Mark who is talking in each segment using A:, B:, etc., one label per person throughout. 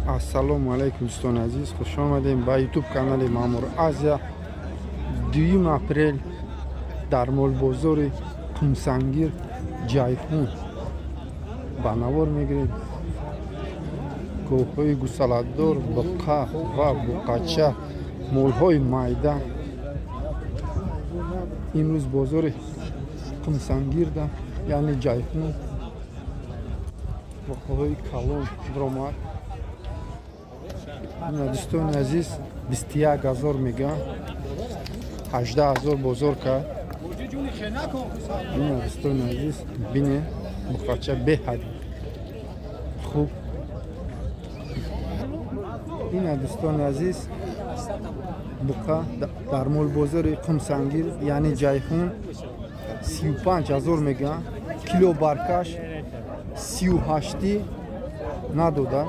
A: Ассалому алайкум дӯстони азиз, хуш омадем ба YouTube канали Маъмур Азия. 2 апрел дар молбозори Қумсангир Ҷайҳун ба навор мегирем. Говҳои гусаладор, буқа ва буқача, молҳои майда. Имрӯз бозори Қумсангирда, яъне Ҷайҳун, буқаҳои калон баромад. Дӯстони азиз, 21 ҳазор мегӯям, 18 ҳазор бозор кард. Дӯстони азиз, бине буқача беҳад хуб. Ина дӯстони азиз, буқа дар молбозори Қумсангир, яъне Ҷайҳун, 35 ҳазор мегӯям, кило баркаш 38 надода.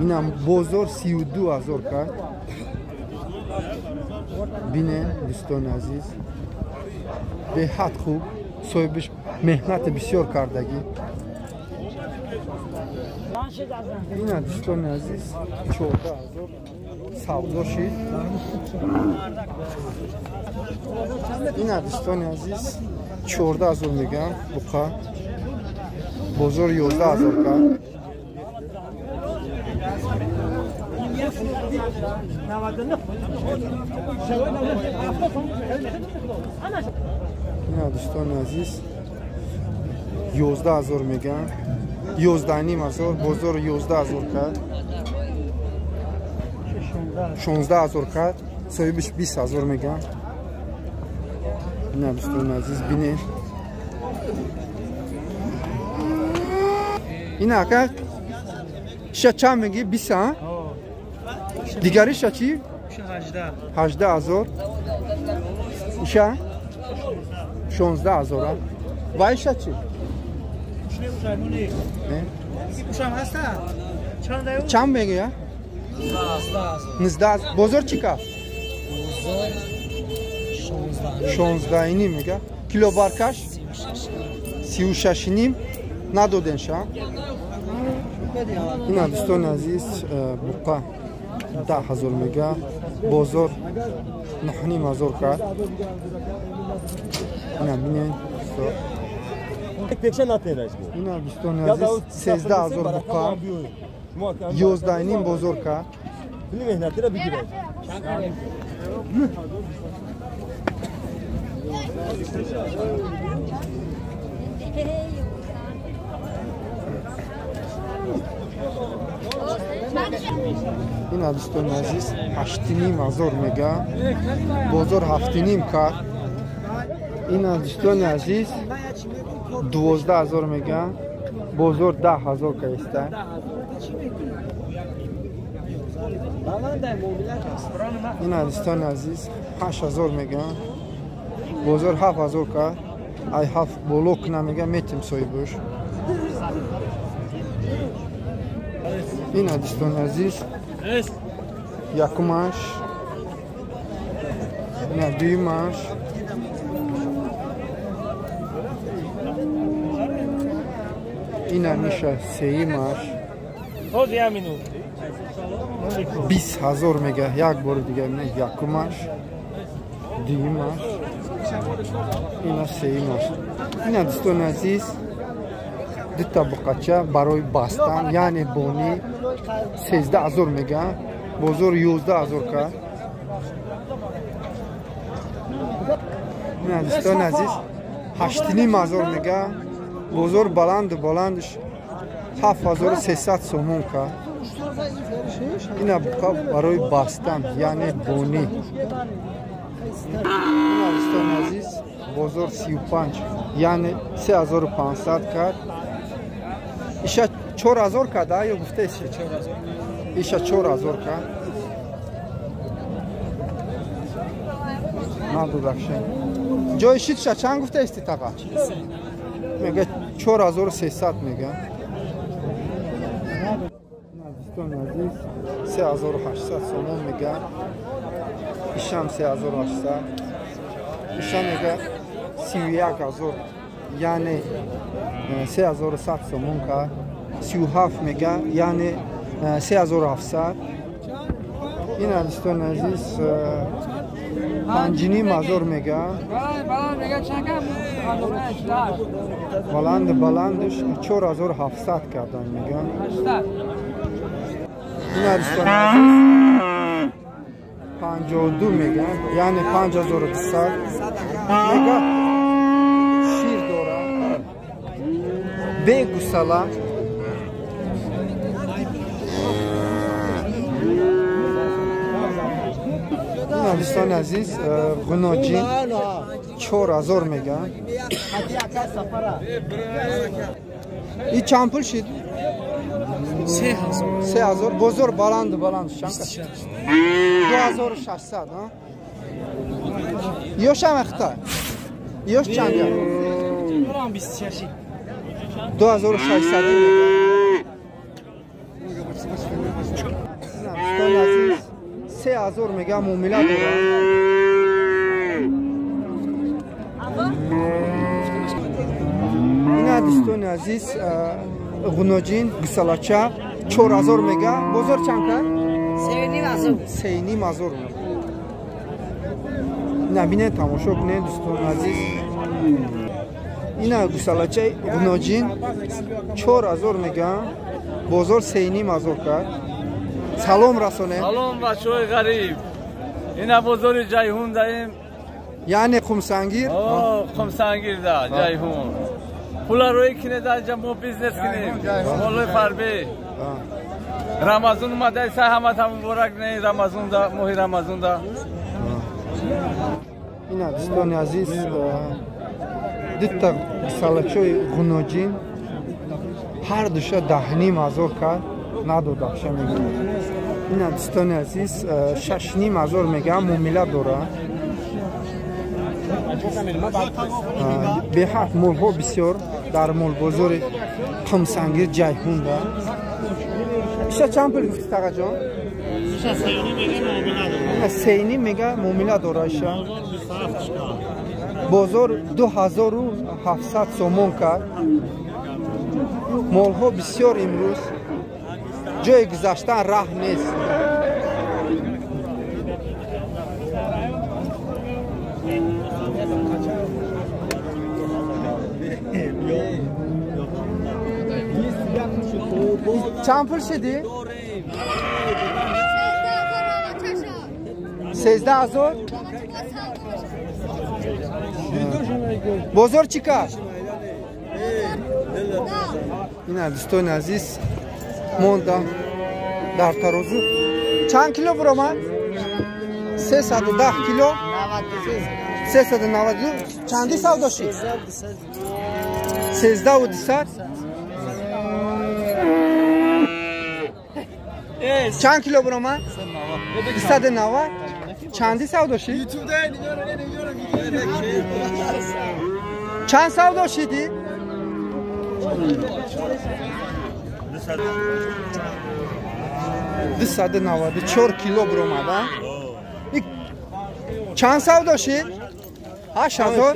A: Инам бозор 32 ҳазор кард. Бинен дӯстони азиз, беҳад хуб, соҳибаш меҳнати бисёр кардагӣ. Ина дӯстони азиз, 14 ҳазор савдо шид. Ина дӯстони азиз, 14 ҳазор мегӯям буқа, бозор 11 ҳазор кард. Ина дӯстони азиз, 11 ҳазор мегӯям, 11.5 ҳазор, бозор 11 ҳазор кард, 16 ҳазор кард, соҳибаш 20 ҳазор мегӯям. Ина дӯстони азиз, бинед. Ина ака иша чанд мегӣ? 20 а? Дигариша чӣ? 18 ҳазор. Иша 16 ҳазор. Ва иша чӣ? Чанд мегӯя? 19. Бозор чӣ кард? 16.5 мега. Кило баркаш 36.5 надоден ша. Ина дӯстони азиз, буқа 10 ҳазор мега, бозор 9.5 ҳазор кард. Ина бинед. Ина дӯстони азиз, 13 ҳазор буқа, 11.5 бозор кард. Ина дӯстони азиз, 8.5 ҳазор мега, бозор 7.5 кард. Ина дӯстони азиз, 12 ҳазор мега, бозор 10 ҳазор каиста. Ина дӯстони азиз, 8 ҳазор мега, бозор 7 ҳазор кард. Ай 7 боло кна мега, метим соҳибаш. Ина дӯстони азиз, якумаш, ина дуюмаш, ина миша сеюмаш, 20 ҳазор мега. Як бори дига ина якумаш, дуюмаш, ина сеюмаш. Ина дӯстони азиз, дута буқача барои бастан, яъне бонӣ, 13 ҳазор мега, бозор 11 ҳазор кард. Ина дӯстони азиз, 8.5 ҳазор мега, бозор баланду баландш 7300 сомон кард. Ина буқа барои бастан, яъне бонӣ. Ина дӯстони азиз, бозор 35, яъне 3500 кард. Иша 4 ҳазор кард, ё гуфтаест? Иша 4 ҳазор кард. Надодакша. Ҷои шидша чанд гуфтаести тақа? Мега 4300 мега. Дӯстони азиз, 3800 сомон мега. Ишам 3800. Иша мега 31 ҳазор, яъне 3100 сомон кард. 37 мега, яъне 3700. Ина дӯстони азиз 5500 мега. Баланд баландш 4700 кардан мега. Ина дӯстони азиз 52 мега, яъне 5200 мега. Шир дора. Бе гусала. Дӯстони азиз ғуноҷин 4000 мега. И чанд пул шид? 3000. 3000. Бозор баланд баланд чанд? 2600, а? Ёшам ахта. Ёш чанд?
B: 26.
A: 2600 мега. Дӯстони азиз 3000 мега муомила дорад. Ина дӯстони азиз ғуноҷин гусалача 4000 мега. Бозор чанд кард? 3500. 3500 мега. Ина бинед, тамошо кунед дӯстони азиз. Ина гусалачаи ғуноҷин 4000 мега. Бозор 3500 кард. Салом расонем.
B: Салом бачаҳои ғариб. Ина бозори Ҷайҳун даем.
A: Яъне Қумсангир?
B: Қумсангир да, Ҷайҳун. Пула рӯй кинед, анҷа мо бизнес кинем. Молои фарбе. Рамазон омада, са ҳамата муборак не Рамазон да, моҳи Рамазон да.
A: Ина дӯстони азиз, дитта салачои ғуноҷин ҳар душа 10500 кард. Надодахша мегӯяд. Ина дӯстони азиз 6500 мега муомила дорад. Беҳад молҳо бисёр дар молбозори Қумсангир Ҷайҳун да. Иша чанд пул гуфти тағаҷон? Ина 3,5 мега муомила дора иша. Бозор 2700 сомон кард. Молҳо бисёр имрӯз. Ҷои гузаштан раҳ нест. Чанд пул шидӣ? 13000. Бозор чӣ кард? Ина дӯстони азиз монда дар тарозу. Чанд кило буромад? 310 кило. 392. Чанди савдо шид? 13,2. Чанд кило буромад? 290. Чанди савдо шид? Чанд савдо шидӣ? 294 кило буромада. Чанд савдо шид? 8000.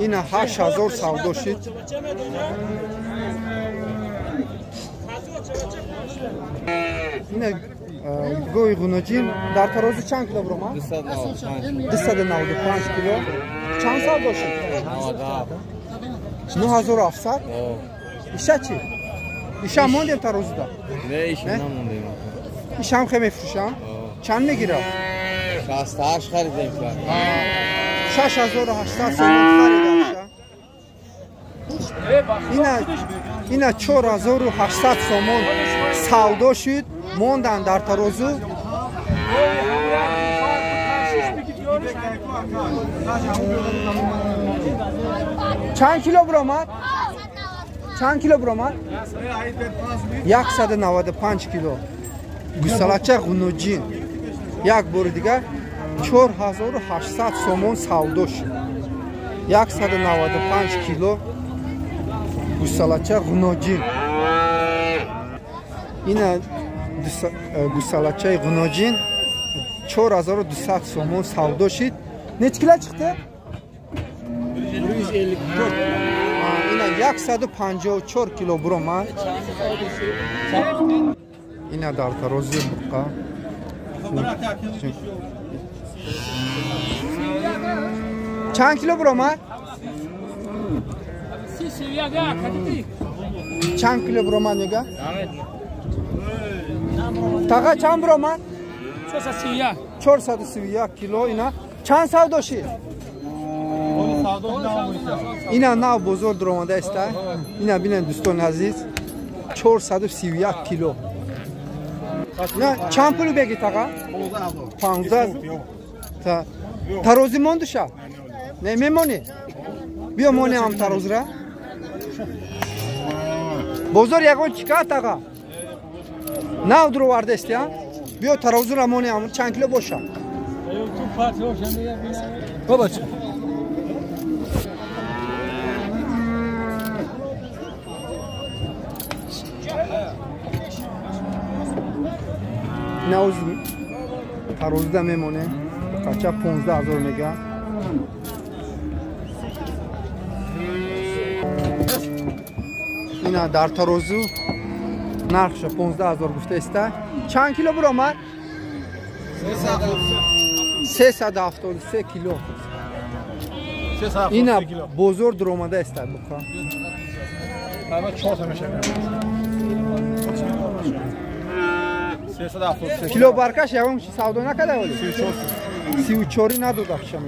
A: Ина 8000 савдо шид. Ина гои ғуноҷин дар тарозу чанд кило буромад? 295 кило. Чанд савдо шид? 9700. Иша чӣ? Иша мондем тарозуда?
C: Не, иша намондем.
A: Ишам хе мефурӯшам? Чанд мегирад?
C: 68 харидем.
A: 6800 сомон харидам. Ина 4800 сомон савдо шуд, мондан дар тарозу. Чанд кило буромад? Чанд кило буромад? 195 кило. Гусалача ғуноҷин. Як бори дигар 4800 сомон савдо шуд. 195 кило гусалача ғуноҷин. Ина гусалачаи ғуноҷин 4200 сомон савдо шуд. Неч кило чиқти?
C: 154.
A: Ина 154 кило буромад. Ина дар тарози буққа. Чанд кило буромад? Чанд кило буромад мега? Таға чанд буромад? 431 кило. Ина чанд савдо шид? Ина нав бозор дуромада иста. Ина бинед дӯстони азиз, 431 кило. На чанд пул беги таға? 15. Тарози мондуша? Не мемонӣ? Биё монӣ ҳам тарозра. Бозор ягон чӣ кард таға? Нав дуровардаисти, а? Биё тарозура монӣ ҳам чанд кило боша? Науз тарозуда мемонем. Қача 15,000 мега. Ина дар тарозу нархша 15,000 гуфта иста. Чанд кило буромад? 373 кило. Ина бозор дуромада иста буқа. Кило баркаш ягон чи савдо накарда оли? 34 надода хшам.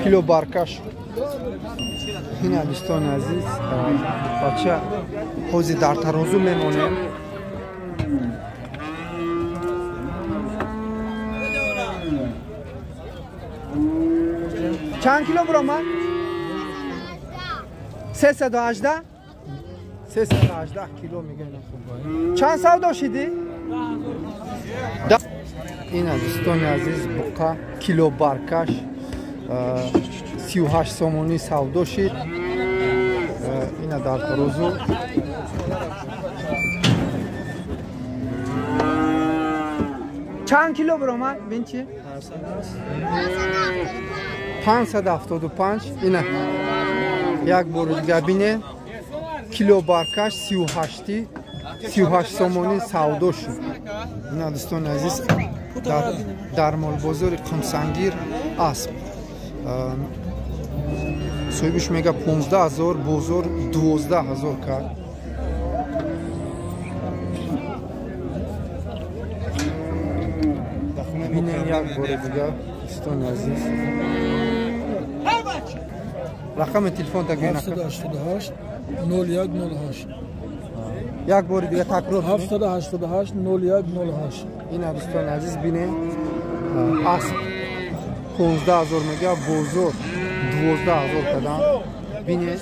A: Кило баркаш. Ина дӯстони азиз, бача ҳозир дар тарозу мемонем. Чанд кило буромад? 318? 318 кило мегӯянд. Чанд савдо шидӣ? Ина дӯстони азиз, буқа кило баркаш 38 сомонӣ савдо шид. Ина дар тарозу. Чанд кило буромад? Бин чи? 575. Ина як бори дига бинед. Кило баркаш 38 сомонӣ савдо шуд. Ина дӯстони азиз, дар молбозори Қумсангир асп соҳибиш мега 15,000, бозор 12,000 кард. Бинем як бори дига дӯстони азиз. Рақами телефон тагӯ
D: 788 0108.
A: Як бори дига такрор.
D: 788 0108.
A: Ина дӯстони азиз бинем, асп 15,000 мега, бозор 12,000 кардам. Бинед,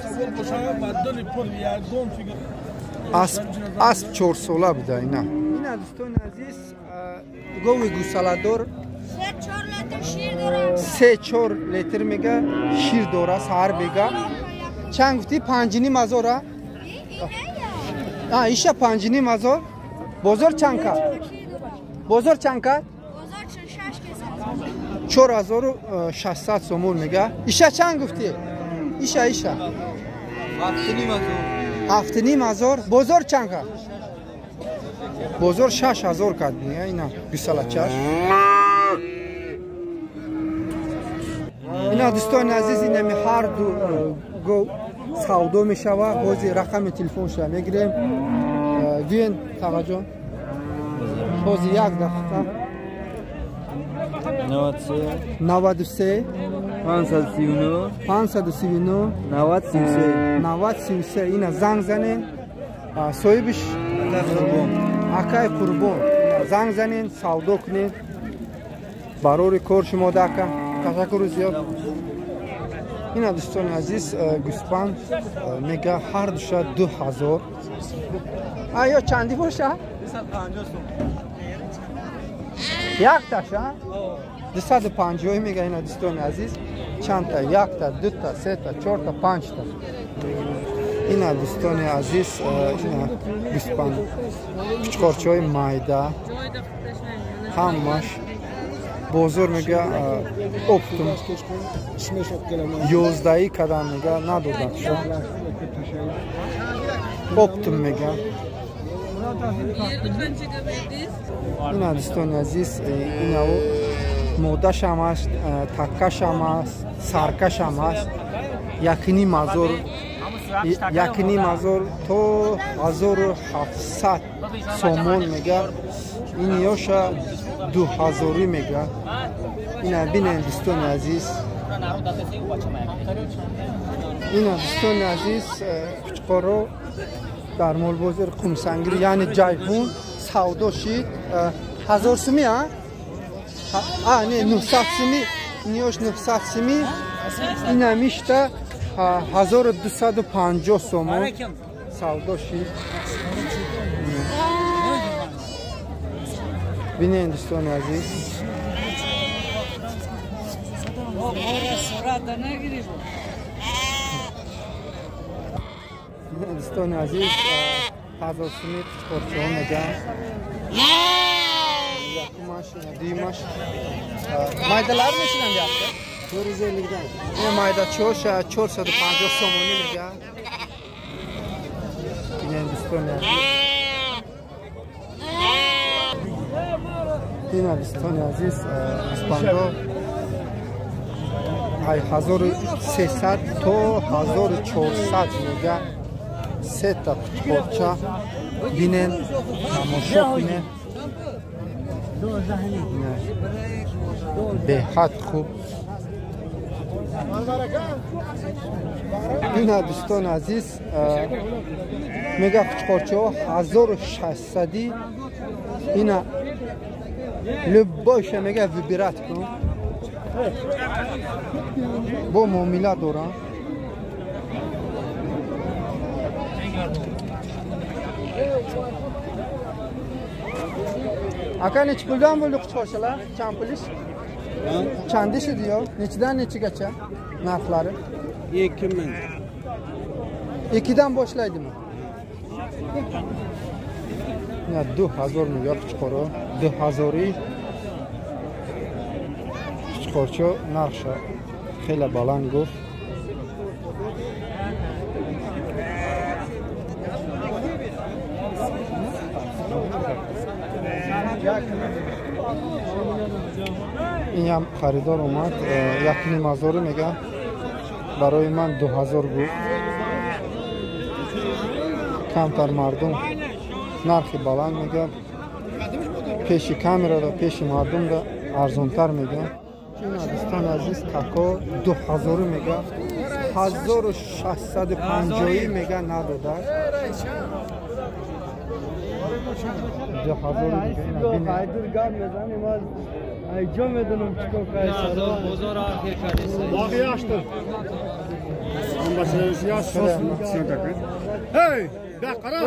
A: асп 4 сола буда. Ина дӯстони азиз, гови гусаладор 3-4 литр мега шир дора саҳар бега. Чанд гуфтӣ? 5,5 ҳазора? Иша 5,5 ҳазор. Бозор чанд кард? Бозор чанд кард? 4600 сомон мега. Иша чанд гуфтӣ? Иша 7,5 ҳазор. Бозор чанд кард? Бозор 6,000 кард. Ина гусалачаш. Ина дӯстони азиз, инами ҳар ду гов савдо мешавад. Ҳозир рақами телефонша мегирем. Гӯен тағаҷон. Ҳозир як дақиқа. 93
C: 539
A: 539
C: 9033
A: 9033. Ина занг занен. Соҳибиш акай Қурбон. Занг занен, савдо кунед. Барори кор шумо дака. Ташаккури зиёд. Ина дӯстони азиз, гӯспанд мега ҳар душа 2000. Ё чанди боша? Якташа? 250 мега. Ина дӯстони азиз, чандта? Якта, дута, сета, чорта, панҷта. Ина дӯстони азиз, ина гӯспанд кучқорчаҳои майда ҳамаш бозор мега оптум 11 кадам мега надодам. Оптом мега. Ина дӯстони азиз, ина модашам аст, таккашам аст, саркашам аст. 1,5 ҳазор то 1700 сомон мега. Ин ёша 2000-ӣ мега. Ина бинен, дӯстони азиз. Ина, дӯстони азиз, қучқоро дар молбозори Қумсангир, яъне Ҷайҳун, савдо шид. 1000 сумӣ, а не, 900 сумӣ. Ниёш 900 сумӣ, ина мишта 1250 сомон савдо шид. Бинен, дӯстони азиз. Дӯстони азиз, 1000 сумӣ қучқорчаҳо мегӯям. Якумаш, дуюмаш. Майдалар мешинанд яфта?
C: 450-dan.
A: Ин майдачиҳоша 450 сомонӣ мегӯям. Бинен, дӯстони азиз. Ина, дӯстони азиз, гӯспандо ай 1300 то 1400 мега. Сета қучқорча бинен, тамошо кунен. Беҳад хуб. Ина, дӯстони азиз, мега қучқорчаҳо 1600-ӣ. Ина любойша мега, выбирать кун. Бо муомила дорам. Ака, nechi puldan bo'ldi quchqorchalar? Чанд pul ish? Чанд ish diyor? Nechidan nechigacha narxlari?
C: 2000.
A: Ikkidan boshlaydimi? Ya 2000 мега quchqori, 2000-и quchqorcha. Нархша хеле баланд гуфт. Инам харидор омад, 1,5 ҳазорӣ мега, барои ман 2000 гуфт. Камтар мардум нархи баланд мега, пеши камерада, пеши мардумда арзонтар мега. Дӯстони азиз, тако 2000-ӣ мега, 1650-ӣ мега, надода. 2000 мега.
C: Гап мезанем, айҷо медонам чикор.
E: Боғи яшти. Hey, qara.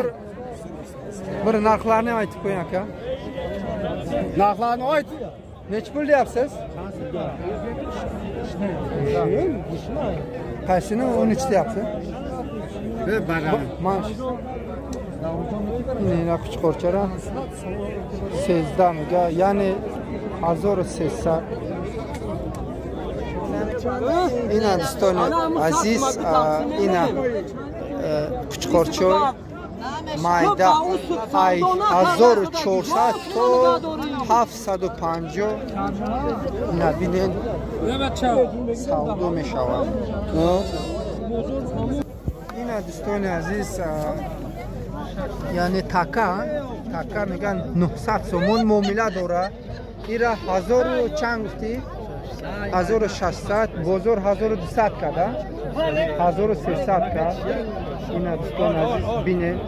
A: Bir narxlarni ham aytib qo'ying, aka.
E: Narxlarni ayt.
A: Nechi pul deyapsiz? Qaysini 13 deyapsiz? Mana ina quchqorchalar 13 мега, яъне 1300. Ина, дӯстони азиз, ина қучқорчо майда ай 1400 то 750. Ина бинед, савдо мешавад. Ина, дӯстони азиз, яъне така меган 900 сомон, муомила дора. Ира ҳазору чанд гуфтӣ? 1600, бозор 1200 када, 1300 кард. Ина, дӯстони азиз, бинед.